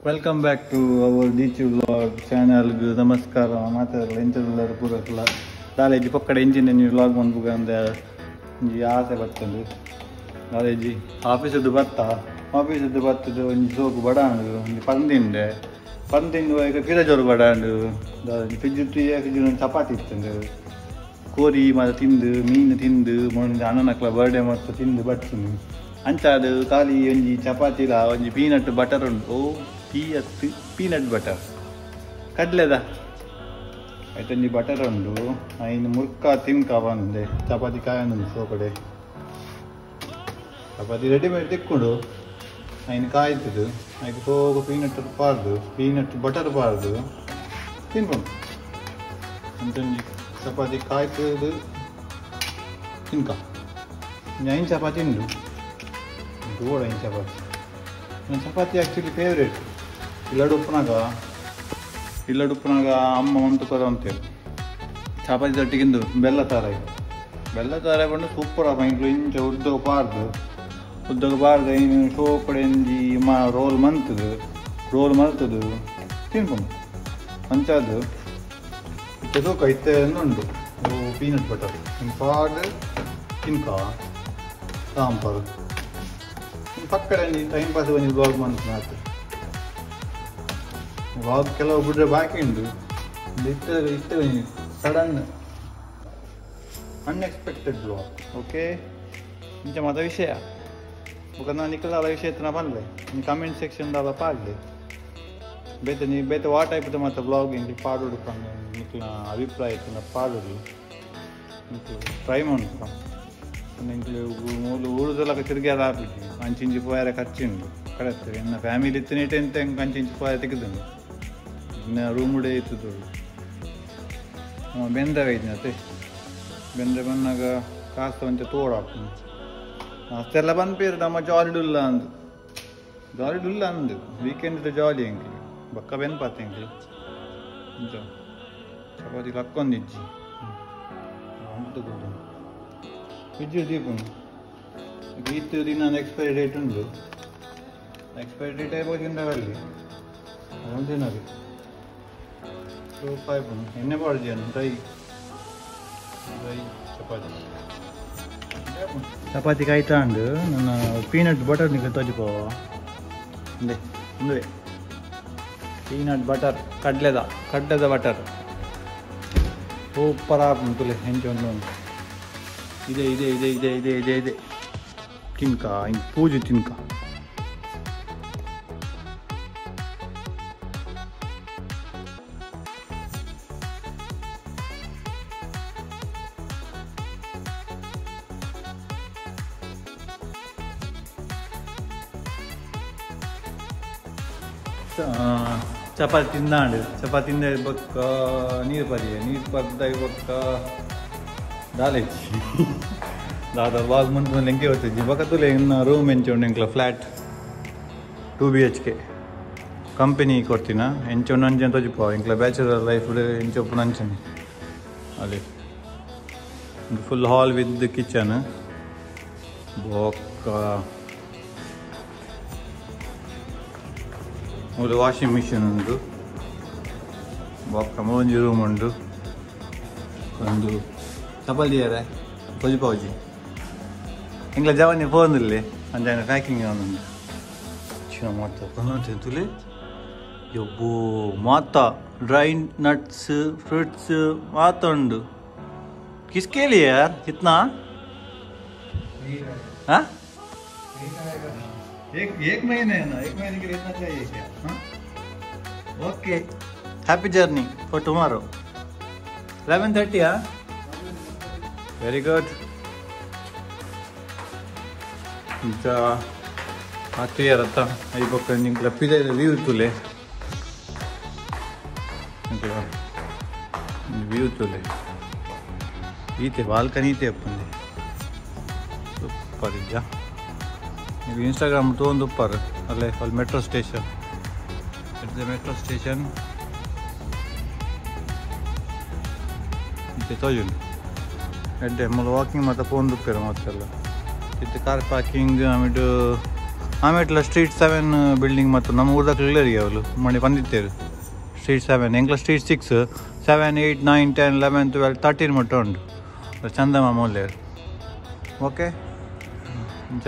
Welcome back to our Deechu vlog channel. ನಮಸ್ಕಾರ ಮಾತಾಡಲ್ಲ ಎಂಚೆಲ್ಲರೂ ಪೂರಕ್ಲ college ಪಕ್ಕಡೆ engine vlog ಮನ್ಪುಗ ಅಂದ ಒಂಜಿ ಆಸೆ ಬರ್ತಂಡು. ಕಾಲೇಜಿ ಆಫೀಸದ್ದು ಬತ್ತ ಆಫೀಸದ್ದು ಬತ್ತದು ಒಂಜಿ ಸೋಕು ಬಡಾಂಡು ಒಂಜಿ ಪಂದಿಂಡೆ ಪಂದಿಂಡು ಈಗ ಪಿರಜೋರು ಬಡಾಂಡು ಫ್ರಿಜ್ ಫ್ರಿಜ್ ಒಂಜಿ ಚಪಾತಿ ಇತ್ತಂಡು ಕೋರಿ ಮಾತ ತಿಂದು ಮೀನು ತಿಂದು ಮೊನ್ನೆ ಅಣ್ಣನಕ್ಲ ಬರ್ಡೇ ಮತ್ತು ತಿಂದು ಬಡ್ತೀನಿ ಅಂಚಾದ ಖಾಲಿ ಒಂಜಿ ಚಪಾತಿಲ ಒಂಜಿ ಪೀನಟ್ ಬಟರ್ ಉಂಟು. ಓ ಟೀ ಅತ್ತು ಪೀನಟ್ ಬಟರ್ ಕಡ್ಲೆದ ಆಯ್ತೊಂಜಿ ಬಟರ್ ಉಂಡು ಐನು ಮುರ್ಕ ತಿನ್ಕ ಬಂದೆ ಚಪಾತಿ ಕಾಯೊಂದು ಸೋಕಡೆ ಚಪಾತಿ ರೆಡಿಮೇಡ್ ತಿಕ್ಕೊಂಡು ಐನು ಕಾಯ್ತದು ಐದು ಸೋಕು ಪೀನಟ್ ಪಾರ್ದು ಪೀನಟ್ ಬಟರ್ ಪಾರ್ದು ತಿನ್ಕೊಂಡು ಅಂಚೊಂಜಿ ಚಪಾತಿ ಕಾಯ್ತದು ತಿನ್ಕ ಐನು ಚಪಾತಿ ಉಂಡು ಗೋಡ ಐನು ಚಪಾತಿ. ನನ್ನ ಚಪಾತಿ ಆ್ಯಕ್ಚುಲಿ ಫೇವ್ರೇಟ್. ಇಲ್ಲಡುಪ್ಪನಾಗ ಅಮ್ಮ ಮಂತು ಕೊರ ಅಂತೇಳಿ ಚಪಾತಿ ದೊಟ್ಟಿಗಿಂದು ಬೆಲ್ಲ ತಾರಾಯಿ ಬೆಲ್ಲ ತಾರಾಯಿ ಬಂದು ಸೂಪರ್ ಆಪ ಇಂಕ್ಲು ಇಂಚ ಉದ್ದಗ ಪಾರ್ದು ಉದ್ದಗ ಪಾರ್ದು ಇನ್ನು ಸೋಪಡೆ ಇಂಜಿ ಮಾ ರೋಲ್ ಮಂತದು ರೋಲ್ ಮಲ್ತದು ತಿನ್ಕೊಂಡು ಅಂಚಾದು ಇತ್ತೆ ಸೋಕ ಇತ್ತೆ ಉಂಟು ಪೀನಟ್ ಬಟರ್ ಇನ್ನು ಪಾರ್ದು ತಿನ್ಕ ಸಾಂಬಾರು ಪಕ್ಕಡೆ ಟೈಮ್ ಪಾಸ್ ಒಂಜಿ ಬ್ಲಾಗ್ ಮಂತು ವ್ಲಾಗ್ ಕೆಲವು ಬಿಡ್ರೆ ಬಾಕಿ ಉಂಟು ಇತ್ತೆ ಇತ್ತೆ ಒಂಜಿ ಸಡನ್ ಅನ್ಎಕ್ಸ್ಪೆಕ್ಟೆಡ್ ಬ್ಲಾಗ್. ಓಕೆ ಇಂಚ ಮಾತ ವಿಷಯ ಬೊಕ ನಾನು ನಿಕಲಾಲ ವಿಷಯ ಇತ್ತನ ಪನ್ಲೆ ನೀ ಕಮೆಂಟ್ ಸೆಕ್ಷನ್ ದಾಲ ಪಾಡ್ಲೆ ಬೇತೆ ನೀ ಬೇತೆ ವಾ ಟೈಪ್ದ ಮಾತ ಬ್ಲಾಗ್ ಇಂಕ್ಲು ಪಾಡೋಡು ಪಂದ್ ನಿಕ್ಲ ಅಭಿಪ್ರಾಯ ಇತ್ತನ ಪಾಡೋಡು ನಿಕ್ಲು ಟ್ರೈ ಮನ್ಪುನ ಎಂಕ್ಲು ಮೂಲು ಊರುದಲಕ ತಿರುಗ್ಯಾರ ಆಪಿಜಿ ಅಂಚಿಂಚಿ ಪೋಯರೆ ಖರ್ಚುಂಡು ಕರೆಕ್ಟ್. ಎನ್ನ ಫ್ಯಾಮಿಲಿ ಇತ್ತಿನೇಟೆ ಎಂತ ಎಂಕ್ ಅಂಚಿಂಚಿ ಪೋಯರೆ ತೆಗೆದುಂಡು ಇನ್ನು ರೂಮುಡೇ ಇತ್ತದು ಬೆಂದ ಐತಿನತೆ ಬೆಂದ್ರೆ ಬಂದಾಗ ಕಾಸು ಒಂಚೆ ತೋಡಾಪುಂಡು ಅಷ್ಟೆಲ್ಲ ಪನ್ಪೇರು ನಮ್ಮ ಜಾಲಿ ಡುಲ್ಲ ಅಂದು ಜಾಲಿ ಡುಲ್ಲ ಅಂದು ವೀಕೆಂಡ್ ಜಾಲಿ ಎಂಕ್ಲು ಬೊಕ್ಕ ಬೆನ್ಪಾತೆ ಎಂಕ್ಲು ಇಂಚ ಚಪಾತಿ ಲಕ್ಕೊಂದಿಜ್ಜಿ ಫ್ರಿಜ್ ದೀಪುಂಡು ಈತ್ ದಿನ ಎಕ್ಸ್ಪೈರಿ ಡೇಟ್ ಉಂಟು. ಎಕ್ಸ್ಪೈರಿ ಡೇಟ್ ಆಯ್ಬೋದು ತಿಂದವಲ್ಲಿ ಅದೊಂದು ತಿನ್ನೋದು ಸೂಪ್ ಆಯ್ಪುಂಡು ಎಣ್ಣೆ ಪಾಡ್ಜಿ ಡ್ರೈ ಡ್ರೈ ಚಪಾತಿ ಚಪಾತಿ ಕಾಯ್ತಾ ಉಂಡು. ನನ್ನ ಪೀನಟ್ ಬಟರ್ ನಿಮಗೆ ತೋಜಿಪೋ ಒಂದೇ ಒಂದುವೆ ಪೀನಟ್ ಬಟರ್ ಕಡ್ಲೆದ ಕಡ್ಲೆದ ಬಟರ್ ಸೂಪರ್ ಆಪುಂಡು ತುಲೆ ಹೆಂಚೆ ಉಂಟು ಉಂಟು ಇದೆ ಇದೆ ಇದೆ ಇದೆ ಇದೆ ಇದೆ ಇದೆ ತಿನ್ಕ ಇನ್ನು ಪೂಜೆ ತಿನ್ಕ. ಚಪಾತಿ ತಿಂದಾಂಡು ಚಪಾತಿ ತಿಂದ ಬೊಕ್ಕ ನೀರು ಪರಿಯ ನೀರು ಪರ್ದ ಬೊಕ್ಕ ದಾಲೇಜಿ ದಾದ ವಾಗ್ ಮುಂದೆ ಎಂಕೆ ಹೋಗ್ತಿದ್ವಿ ಬೊಕ್ಕ ಇನ್ನು ರೂಮ್ ಎಂಚ ಉಂಡು ಎಂಕ್ಲ ಫ್ಲ್ಯಾಟ್ 2 BHK company ಕೊಡ್ತೀನ ಎಂಚ ಉಂಡು ಅಂಚೆ ತೋಜಿಪ ಎಂಕ್ಲ ಬ್ಯಾಚುಲರ್ ಲೈಫ್ ಎಂಚ ಉಪ್ಪುನ ಅಂಚನೆ ಅಲ್ಲಿ ಫುಲ್ ಹಾಲ್ ವಿತ್ ಕಿಚನ್ ಬೊಕ್ಕ ಮೂಲು ವಾಷಿಂಗ್ ಮಿಷಿನ್ ಉಂಟು ಬೊಕ್ಕ ಒಂಜಿ ರೂಮ್ ಉಂಟು ಒಂದು ಚಪ್ಪಲ್ ದಿಯರೆ ತೋಜಿಪಾವುಜಿ ಎಂಗ್ಲ ಜವನಿ ಫೋನ್ ಇಲ್ಲಿ ಅಂಜಾನೆ ಪ್ಯಾಕಿಂಗ್ ಉಂಟು ಚಿನ್ನ ಮಾತ ತುಲೆ ಯಬ್ಬೋ ಮಾತ ಡ್ರೈ ನಟ್ಸ್ ಫ್ರೂಟ್ಸ್ ಮಾತ ಉಂಡು. किसके लिए यार कितना? हाँ एक एक महीने है ना, एक महीने के लिए इतना चाहिए क्या? हाँ okay happy journey for tomorrow 11:30. हाँ ವೆರಿ ಗುಡ್. ಇಂಚ ಕ್ಲಿಯರ್ ಅತ್ತ I ಬೊಕ್ಕ ನಿಂಕ್ಲ ಪಿದೈದ ವ್ಯೂ ತೂಲೆ ನಿಂಕ್ಲ ವ್ಯೂ ತೂಲೆ ಈತೆ ಬಾಲ್ಕನಿ ಈತೆ ಅಪ್ಪಂದೆ ಸೂಪರ್ ಇಜ್ಜ. ನೀವು ಇನ್ಸ್ಟಾಗ್ರಾಮ್ ತಗೊಂಡು ಉಪ್ಪಾರು ಅಲ್ಲೇ ಅಲ್ಲಿ metro station it's the metro station ಇತ್ತೆ ತೋಜುಂಡು ಎಡ್ಡೆ ಮೂಲು ವಾಕಿಂಗ್ ಮಾತ ಪೋಂದು ಉಪ್ಪೇರು ಮತ್ತೆಲ್ಲ ಇತ್ತೆ ಕಾರ್ ಪಾರ್ಕಿಂಗ್ ಆಮೇಲೆ ಆಮೇಲೆ ಸ್ಟ್ರೀಟ್ 7 ಬಿಲ್ಡಿಂಗ್ ಮತ್ತು ನಮ್ಮ ಊರ್ದಕ್ಲೆರಿಗೆ ಅವಳು ಮನೆ ಬಂದಿತ್ತೇರು. ಸ್ಟ್ರೀಟ್ 7 ಎಂಕ್ಲ ಸ್ಟ್ರೀಟ್ 6 7 8 9 10 11 12 13 ಮುಟ್ಟ ಉಂಡು ಚಂದಮಾಮ ಉಲ್ಲೇರು. ಓಕೆ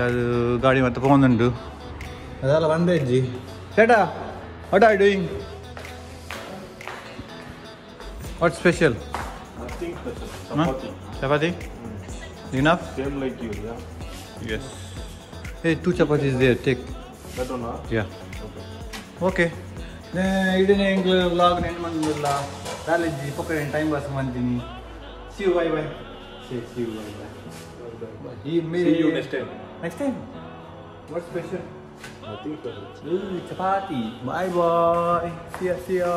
ಅದು ಗಾಡಿ ಮತ್ತೆ ಪೋಂದುಂಡು ಅದೆಲ್ಲ ಒಂದೇ ಅಜ್ಜಿ. ಸೇಟಾ what are doing? What special? Nothing special. Chapati. Chapati? Enough? Same like you, yeah. Yes. Hey, 2 chapatis there, take. That one, huh? Yeah. Okay. ಇಡೀ ಎಂಕ್ಲು ವ್ಲಾಗ್ ನೆನ್ ಮಂದಿಲ್ಲ ಕಾಲೇಜ್ ಪೊಕ್ಕಡೆ ಟೈಮ್ ಪಾಸ್ ಮಾಡ್ತೀನಿ. See you, bye bye. See you, bye bye. See you next time. Next time? What special? Nothing special. Chapati. Bye bye. See ya, see ya.